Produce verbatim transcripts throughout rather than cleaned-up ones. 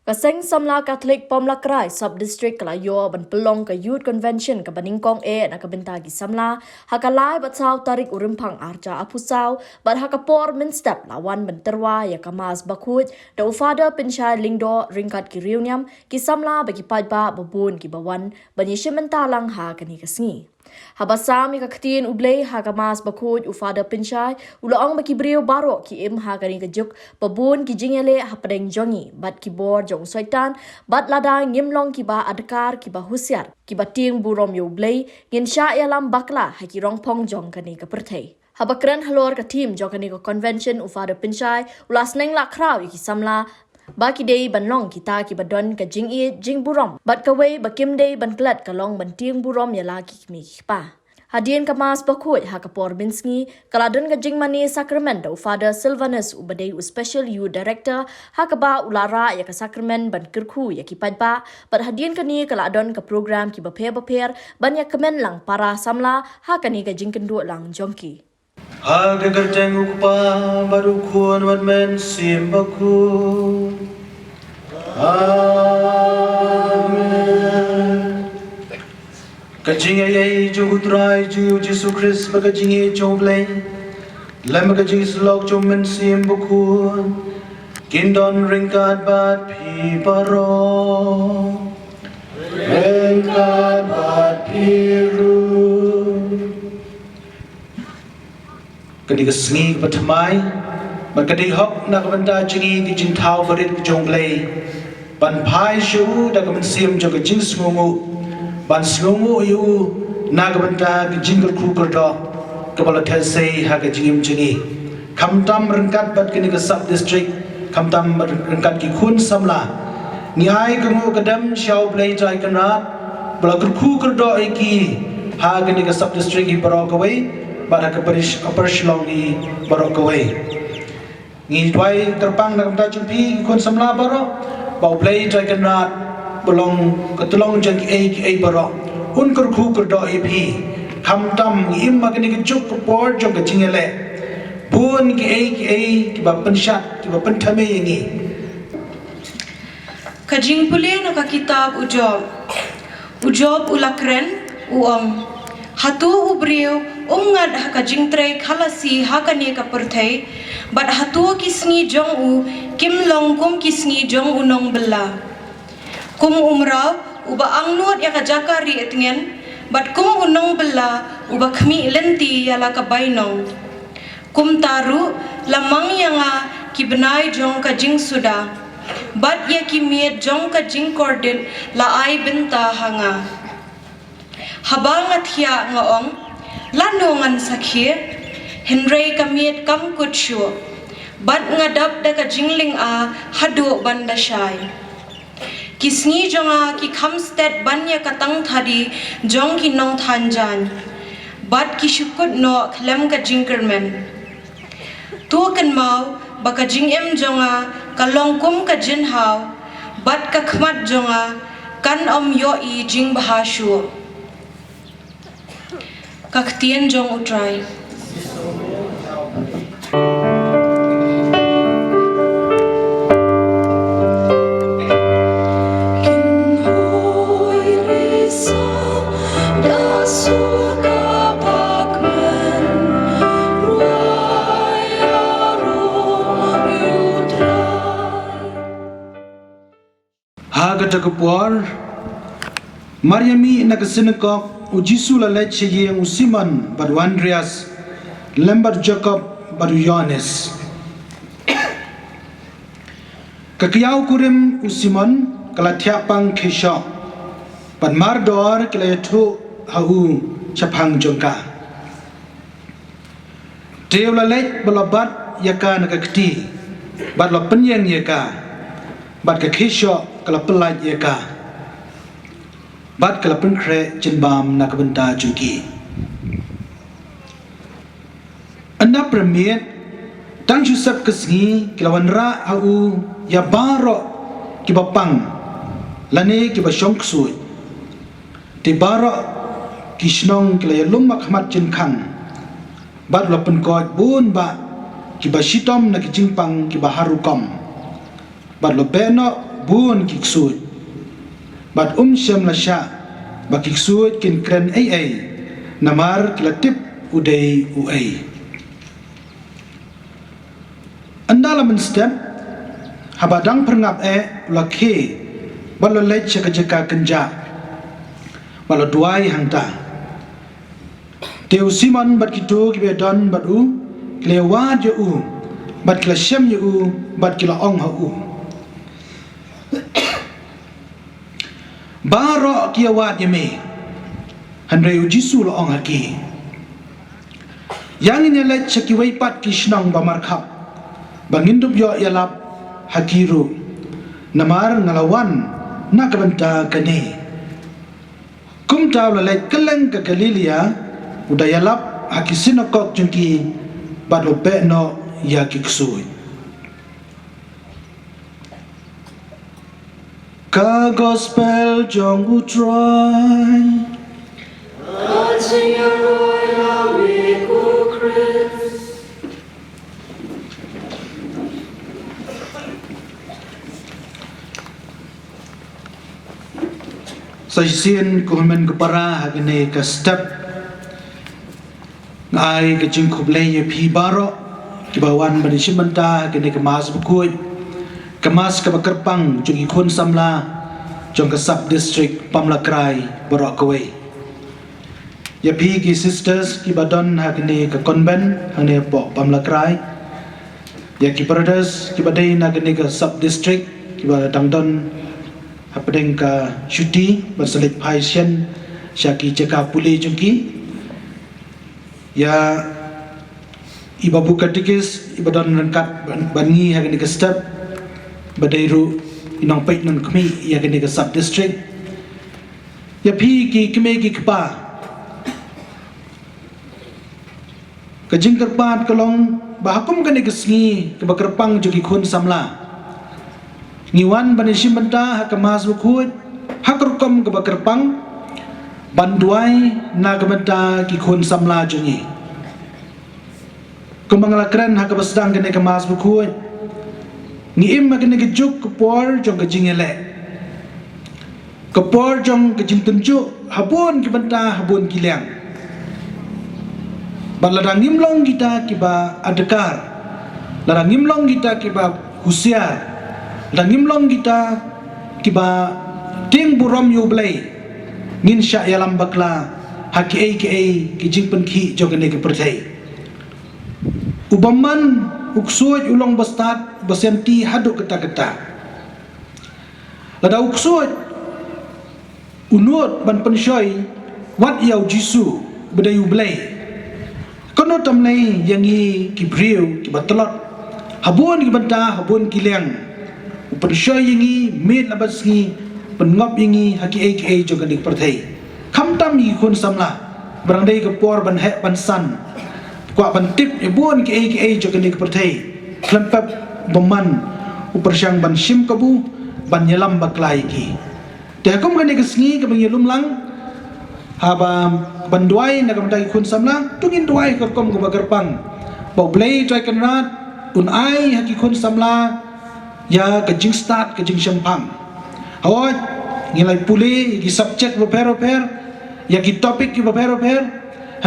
Ka Seng Samla Katholik Pamlakrai Sub District ka la ïoh ban pynlong ka Youth Convention kaba nyngkong eh na ka bynta ki samla ha ka lai bad saw tarik u Rymphang arhajar arphew saw, bad ha ka por mynstep la wan ban tyrwa ïa ka Mass Bakhuid da u Father Pynshai Lyngdoh ryngkat ki riewniam, ki samla bad ki paidbah ba bun kiba wan ban ïashim bynta lang ha kane ka sngi. Haba sam ïa ka ktien U Blei ha ka Mass Bakhuid, u Father Pynshai u la ong ba ki briew baroh ki im ha kane ka juk ba bun ki jingïaleh hapdeng jong ngi bad ki bor jong u Soitan, bad lada ngim long kiba adkar, kiba husiar, kiba tieng burom ïa U Blei, ngin shah ïalam bakla ha ki rongphong jong kane ka pyrthei. Haba kren halor ka theme jong kane ka convention, u Father Pynshai u la sneng la khraw ïa ki samla ba ki dei ban long kita kiba don ka jingïeit, jingburom, bad kawei ba kim dei ban klet ka long ban tieng burom ïa la ki kmie ki kpa. Hadien ka Mass Bakhuid ha ka por mynsngi ka la don ka jingmane sakramen da u Father Silvanus uba dei u Special Youth Director, ha kaba u la rah ïa ka sakramen ban kyrkhu ïa ki paidbah, bad hadien kane ka la don ka program kiba pher bapher ban ïakmen lang para samla ha kane ka jingkynduh lang jong ki. Ha ka kyrteng u Kpa bad u Khun bad Mynsiem Bakhuid. Amen. Ka jingïeit jong u Trai jong ngi u Jisu Khrist bad ka jingïeit jong U Blei lem bad ka jingïasyllok jong u Mynsiem Bakhuid kin don ryngkat bad phi baroh. Ryngkat bad phi ruh. Kane ka sngi kaba thymmai bad ka dei hok na ka bynta jong ngi, ka jingthaw barit ka jong U Blei, ban phai sha u da ka mynsiem jong ka jingsngewnguh, ban sngewnguh ïa u na ka bynta ka jingkyrkhu kyrdoh kaba la theh sei ha ka jingim jong ngi, khamtam ryngkat bad kane ka sub district, khamtam ryngkat ki khun samla. Ngi ai ka nguh ka dem sha U Blei Trai Kynrad ba la kyrkhu kyrdoh ïa ki ha kane ka sub district hi baroh kawei bad ha ka parish, Upper Shillong hi baroh kawei. Ngi duwai kyrpang na ka bynta jong phi ki khun samla baroh ba U Blei Trai Kynrad ba long ka tyllong jong kiei kiei baroh un kyrkhu kyrdoh ïa phi. Khamtam ngi im ha kane ka juk ka por jong ka jingïaleh, bun kiei kiei kiba pynshad, kiba pynthame ïa ngi. Ka jingpule na ka kitab u Job. U Job u la kren, u ong, hato u briew um ngat ha ka jingtrei khalasi ha kane ka pyrthei, bad hato ki sngi jong u kim long kum ki sngi jong u nongbylla? Kum u mraw uba angnud ïa ka jaka rieh tngen, bad kum u nongbylla uba khmih lynti ïa la ka bainong. Kumta ruh la mang ïa nga ki bnai jong ka jingsuda, bad ïa ki miet jong ka jingkordit la ai bynta ha nga. Haba nga thiah nga ong, lano ngan sakhi? Hynrei ka miet kam kut shuh, bad nga dap da ka jinglynga haduh ban da shai. Ki sngi jong nga ki kham stet ban ïa ka tang thadi jong ki nongthan jaiñ, bad ki shu kut noh khlem ka jingkyrmen. To kynmaw ba ka jingim jong nga ka long kum ka jynhaw, bad ka khmat jong nga kan ym ïohi jingbha shuh. Ka ktien jong U Trai. Ha kata ka por, mar ïa mih na ka synagog, u Jisu la leit sha ïing u Simon bad u Andreas, lem bad u Jakob bad u Ïohannes. Ka kyiaw kurim u Simon ka la thiah pang khie shoh, bad mardor ki la ïathuh ha u shaphang jong ka. Te u la leit bad la bat ïa ka na ka kti, bad la pynïeng ïa ka, bad ka khie shoh ka la pyllait ïa ka, bad ka la pynkhreh jingbam na ka bynta jong ki. Ynda pyrmiet, tang shu sep ka sngi ki la wanrah ha u ïa baroh kiba pang lane kiba shong ksuid. Te baroh ki shnong ki la ïalum ha khmat jingkhang, bad la pynkoit bun bah kiba shitom na ki jingpang kiba har rukom, bad la beh noh bun ki ksuid. Bad um shym la shah ba ki ksuid kin kren ei ei, namar ki la tip u dei uei. Ynda la mynstep, haba dang pyrngap eh, u la khie bad la leit sha ka jaka kynjah bad la duwai hangta. Te u Simon bad kito kiba ïadon bad u ki la ïawad ïa u bad ki la shem ïa u bad ki la ong ha u, "Baroh ki ïawad ïa me." Hynrei u Jisu u la ong ha ki, "Ïa ngin ïaleit sha kiwei pat ki shnong ba markhap ba ngin dup ïoh ïalap ha ki ruh, namar nga la wan na ka bynta kane." Kumta u la leit kylleng ka Galilaia, u da ïalap ha ki synagog jong ki bad u beh noh ïa ki ksuid. Ka Gospel jong U Trai. Sa shisien, ko hynmen ko para, ha kane ka step nga ai ka jingkhublei ïa phi baroh kiba wan ban ïashim bynta ha kane ka Mass Bakhuid, ka Mass kaba kyrpang jong ki khun samla jong ka Sub District Pamlakrai baroh kawei. Ïa phi ki sisters kiba don ha kane ka convent hangne hapoh Pamlakrai, ïa ki brothers kiba dei na kane ka Sub District kiba dang don hapdeng ka shuti ban sa leit phai shen sha ki jaka pule jong ki, ïa i Babu Katekis iba don ryngkat bad ngi ha kane ka step, ba dei ruh i nongpeit nongkhmih ïa kane ka Sub District. Ïa phi ki kmie ki kpa, ka jingkyrpad ka long ba ha kum kane ka sngi kaba kyrpang jong ki khun samla, ngi wan ban ïashim bynta ha ka Mass Bakhuid ha ka rukom kaba kyrpang, ban duwai na ka bynta ki khun samla jong ngi. Kumba nga la kren ha kaba sdang kane ka Mass Bakhuid, ngi im ha kane ka juk ka por jong ka jingïaleh, ka por jong ka jingtynjuh ha bun ki bynta, ha bun ki liang. Bad lada ngim long kita kiba adkar, lada ngim long kita kiba husiar, lada ngim long kita kiba tieng burom ïa U Blei, ngin shah ïalam bakla ha kiei kiei ki jingpynkhih jong kane ka pyrthei. U bymman, u ksuid u long ba stad ba sianti haduh katta katta. Lada u ksuid u nud ban pynshoi wat ïa U Jisu ba dei U Blei, kano tam lei ïa ngi ki briew kiba tlot ha bun ki bynta, ha bun ki liang. U pynshoi ïa ngi miet la bad sngi, pynngop ïa ngi ha kiei kiei jong kane ka pyrthei. Khamtam ïa ki khun samla ba dang dei ka por ban heh ban san, kwah ban tip ïa bun kiei kiei jong kane ka pyrthei. Khlem pep u bymman u pyrshang ban shim kabu, ban ïalam bakla ïa ki. Te ha kum kane ka sngi kaba ngi lum lang, haba ban duwai na ka bynta ki khun samla, to ngin duwai ha ka rukom kaba kyrpang ba U Blei Trai Kynrad un ai ha ki khun samla ïa ka jingstad ka jingshemphang. Hooid, ngi la pule ïa ki subject bapher bapher, ïa ki topic ki bapher bapher,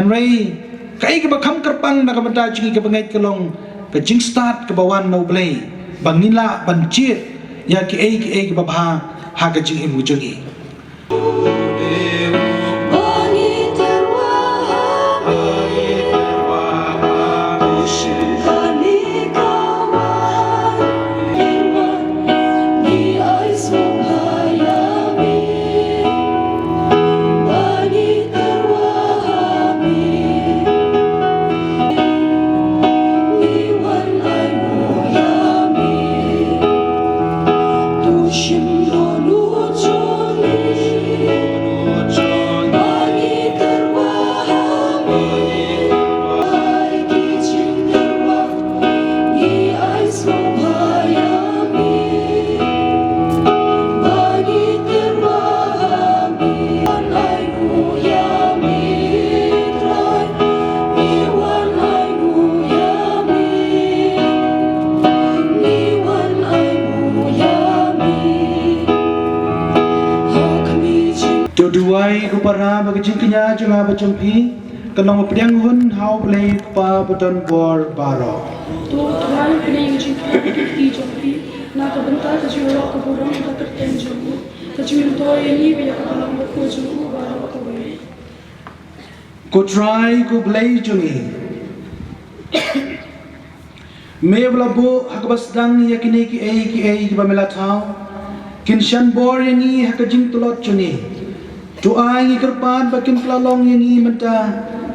hynrei kaei kaba kham kyrpang na ka bynta jong ngi kaba ngeit ka long ka jingstad kaba wan na U Blei, ba ngin lah ban jied ïa kiei kiei kiba bha ha ka jingim ka jong ngi. Duwai ko para ba ka jingkñia jong nga bad jong phi kan long ba pdiang hun ha U Blei U Kpa badonbor baroh. To duwai U Blei ïa ka jingkñia bad ka jingkti jong phi na ka bynta ka jingïaroh ka burom ka kyrteng jong u, ka jingmyntoi ïa ngi bad ïa ka balang bakhuid jong u baroh kawei. Ko Trai ko Blei jong ngi, me ba la buh ha kaba sdang ïa kine kiei kiei kiba me la thaw, kin shan bor ïa ngi ha ka jingtlot jong ngi. To ai ngi kyrpad ba kin kylla long ïa ngi mynta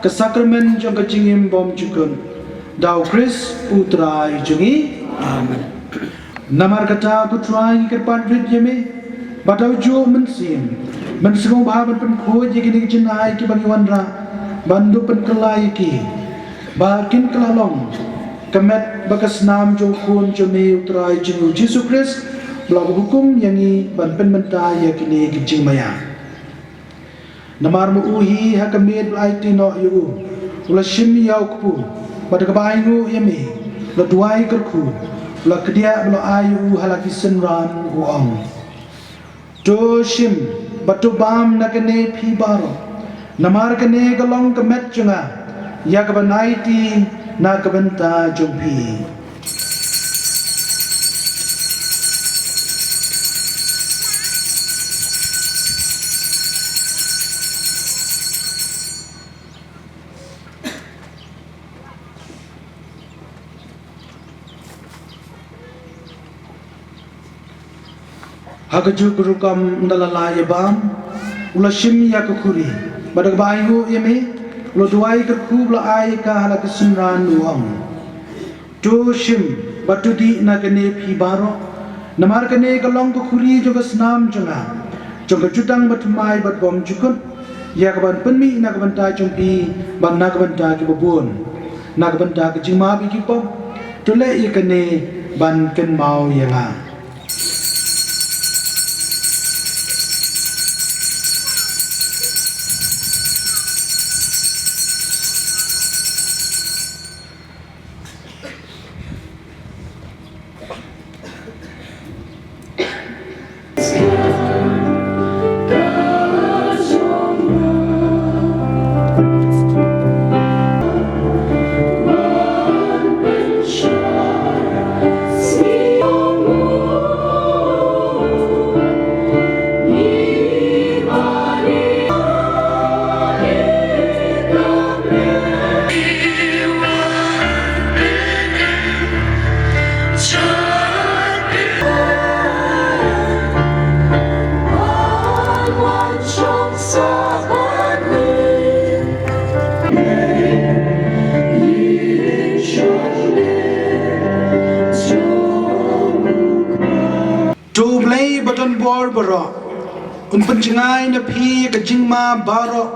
ka sakramen jong ka jingim bymjukut. Da U Khrist U Trai jong ngi. Amen. Namar kata ko Trai ngi kyrpad rit ïa me ba da u juh mynsiem men sngewbha ban pynkhuid ïa kine ki jingai kiba ngi wanrah, ban dup pynkylla ïa ki ba kin kylla long ka met bad ka snam jong U Khun jong me U Trai jong ngi U Jisu Khrist, ba la hukum ïa ngi ban pynmynta ïa kine ki jingmaïa. Namar ma u hi ha ka miet ba la aiti noh ïa u, u la shim ïa u kpu, bad da kaba ainguh ïa me, u la duwai kyrkhu, u la kdiah bad u la ai ïa u ha la ki synran, u ong: To shim bad to bam na kane phi baroh, namar kane ka long ka met jong nga, ïa kaba ngan aiti na ka bynta jong phi. Ha kajuh ka rukom ynda la lah ïa bam, u la shim ïa ka khuri, bad da kaba ainguh ïa me, u la duwai kyrkhu bad u la ai ïa ka ha la ki synran, u ong: To shim bad to dih na kane phi baroh, namar kane ka long ka khuri jong ka snam jong nga, jong ka jutang bathymmai bad bymjukut, ïa kaban pynmih na ka bynta jong phi bad na ka bynta kiba bun, na ka bynta ka jingmap ïa ki pop. To leh ïa kane ban kynmaw ïa nga. To U Blei badonbor baroh un pynjngai na phi ïa ka jingma baroh,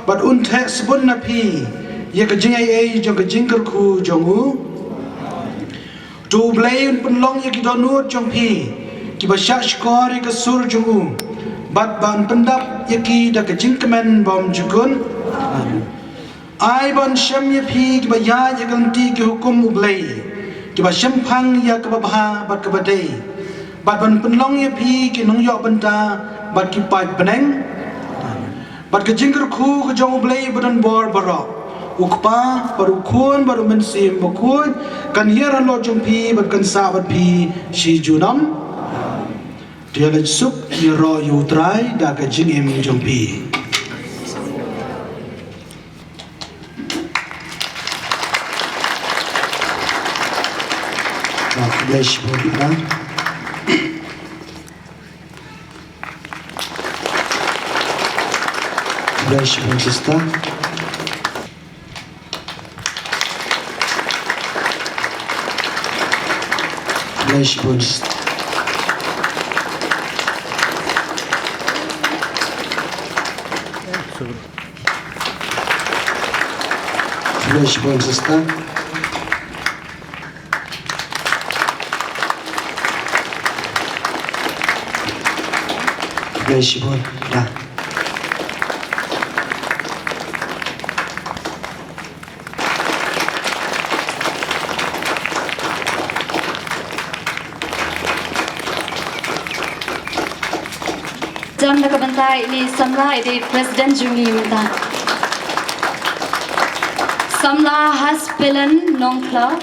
bad un theh sbun na phi ïa ka jingaiei jong ka jingkyrkhu jong u. To U Blei un pynlong ïa ki dohnud jong phi kiba shahshkor ïa ka sur jong u, bad ba un pyndap ïa ki da ka jingkmen bymjukut. Ai ba un shem ïa phi kiba ïaid ïa ka lynti ki hukum U Blei, kiba shemphang ïa kaba bha bad kaba dei, bad ba un pynlong ïa phi ki nongïoh bynta bad ki paid bneng. Bad ka jingkyrkhu ka jong U Blei badonbor baroh, U Kpa bad U Khun bad U Mynsiem Bakhuid, kan hiar halor jong phi bad kan sah bad phi shi junom. To ïaleit suk, ïaroh ïa U Trai da ka jingim jong phi. Khublei shibun, para. Khublei shibun, sister. Khublei shibun, sister. Khublei shibun, sister. Khublei shibun, da. Jan da ka bynta ine i samla, i dei i president jong ngi mynta. Samla Haspelen Nongkhlaw.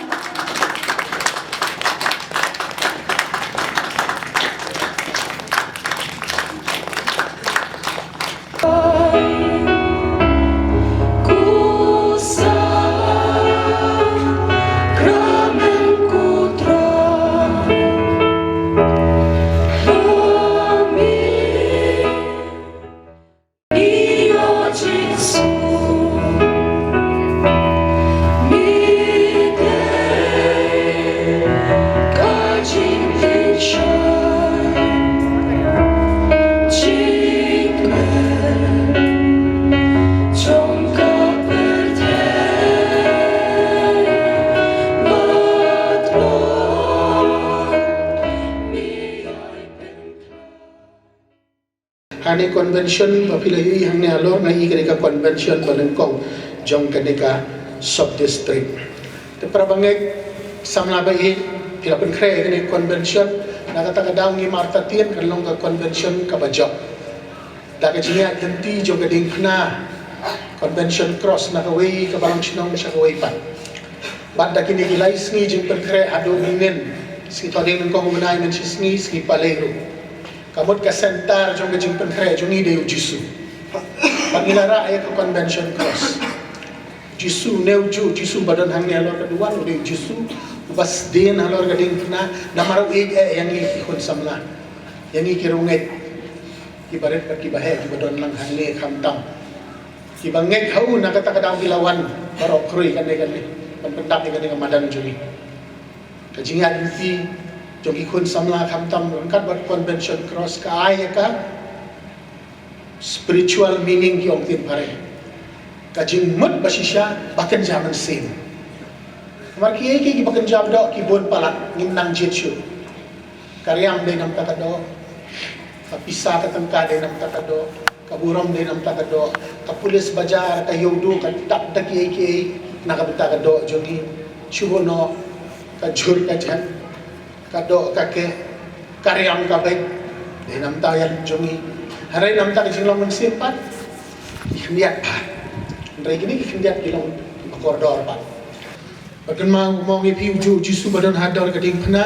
Hangne convention ba phi la ïohi hangne halor, nga i kane ka convention ba nyngkong jong kane ka sub district. Te para bangeit, samla ba ïeit, phi la pynkhreh ïa kane convention, na kata ka daw ngi martatien kan long ka convention kaba jop. Da ka jingïaid lynti jong ka diengphna, convention cross na kawei ka balang shnong sha kawei pat. Bad da kine ki lai sngi jingpynkhreh haduh mynnin, sngi Thohdieng nyngkong u bnai, mynshisngi sngi Palei ruh. Ka mut ka center jong ka jingpynkhreh jong ngi dei u Jisu. Bad ngi la rah ïa ka convention cross. Jisu, ne u Jisu, Jisu ba don hangne halor ka duwan, u dei u Jisu uba sdien halor ka diengphna, namar u ïeit eh ïa ngi ki khun samla, ïa ngi ki riewngeit, kiba rit bad kiba heh, kiba don lang hangne khamtam. Kiba ngeit ha u na kata ka daw ki la wan baroh khrui kane kane ban pyndap ïa kane ka madan jong ngi. Ka jingïaid lynti jong ki khun samla khamtam ryngkat bad convention cross ka ai ïa ka spiritual meaning, ki ong ktien phareng. Ka jingmut ba shisha ba kynja mynsiem. Namar kiei kiei kiba kynja doh ki bun palat, ngim nang jied shuh. Ka riam dei namar ka doh. Ka pisa ka tyngka dei namar ka doh. Ka burom dei namar ka doh. Ka pulit bajar, ka ïewduh, ka tap da kiei kiei na ka bynta ka doh jong ngi. Shuh noh ka jhur ka jhan, ka doh ka keh, ka riam ka beit, dei namar ïa jong ngi. Hynrei namar ka jinglong mynsiem pat, ki khyndiat pat. Hynrei kine ki khyndiat ki long ba kordor pat. Ba kynmaw, mo ngi phi u Jisu ba don ha dor ka diengphna,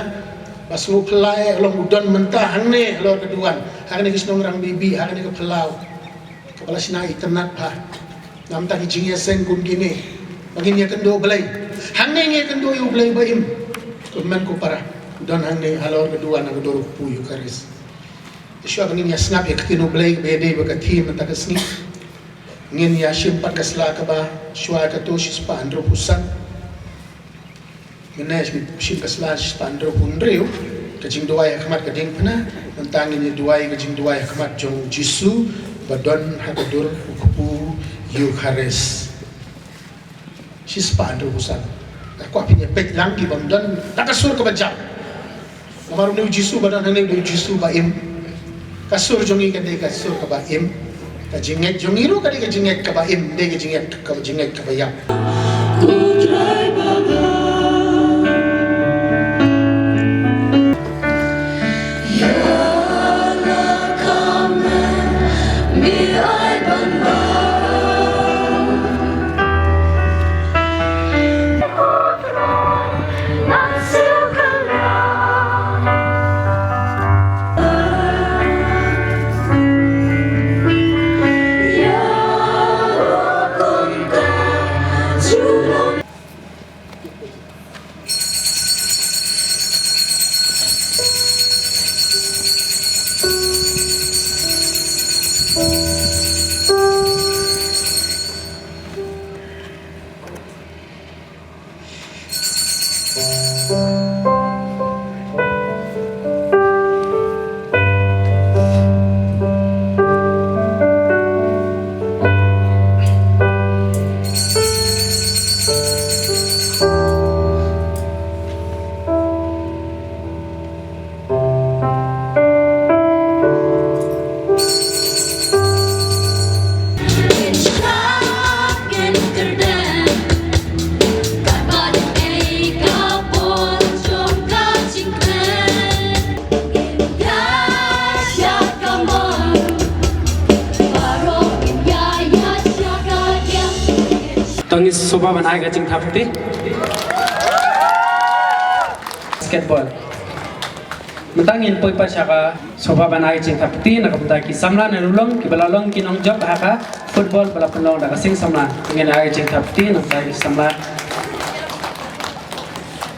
ba sngewphylla eh, long u don mynta hangne halor ka duwan, ha kane ka shnong Rangbibi, ha kane ka phyllaw kaba la shna itynnad pat. Namar ki jingïaseng kum kine ba ngin ïakynduh Blei. Hangne ngin ïakynduh ïa u Blei ba im. Ko hynmen ko para, u don hangne halor ka duwan ha ka dur u kpu Eucharist. Te shuwa ba ngin ïasngap ïa ka ktien u Blei kaba ïadei bad ka theme mynta ka sngi, ngin ïashim pat ka sla kaba shuwa ïa kato, shispah hynriewphew san. Mynne shim ka sla shispah hynriewphew hynriew, ka jingduwai ha khmat ka diengphna. Mynta ngin ïa duwai ka jingduwai ha khmat jong u Jisu ba don ha ka dur u kpu Eucharist. Shispah hynriewphew san. Nga kwah phin ïa peit lang ki bym don da ka sur kaba jam. Namar une u Jisu ba don hangne u dei u Jisu ba im. Ka sur jong ngi ka dei ka sur kaba im. Ka jingngeit jong ngi ruh ka dei ka jingngeit kaba im, dei ka jingngeit, ka jingngeit kaba ïap. To ngin sngewbha ban ai ka jingthap kti. Basketball. Mynta ngin poi pat sha ka sngewbha ban ai ka jingthap kti na ka bynta ki samla na Lulong kiba la long ki nongjop ha ka football ba la pynlong da ka seng samla. Ngin ai ka jingthap kti na ka bynta ki samla.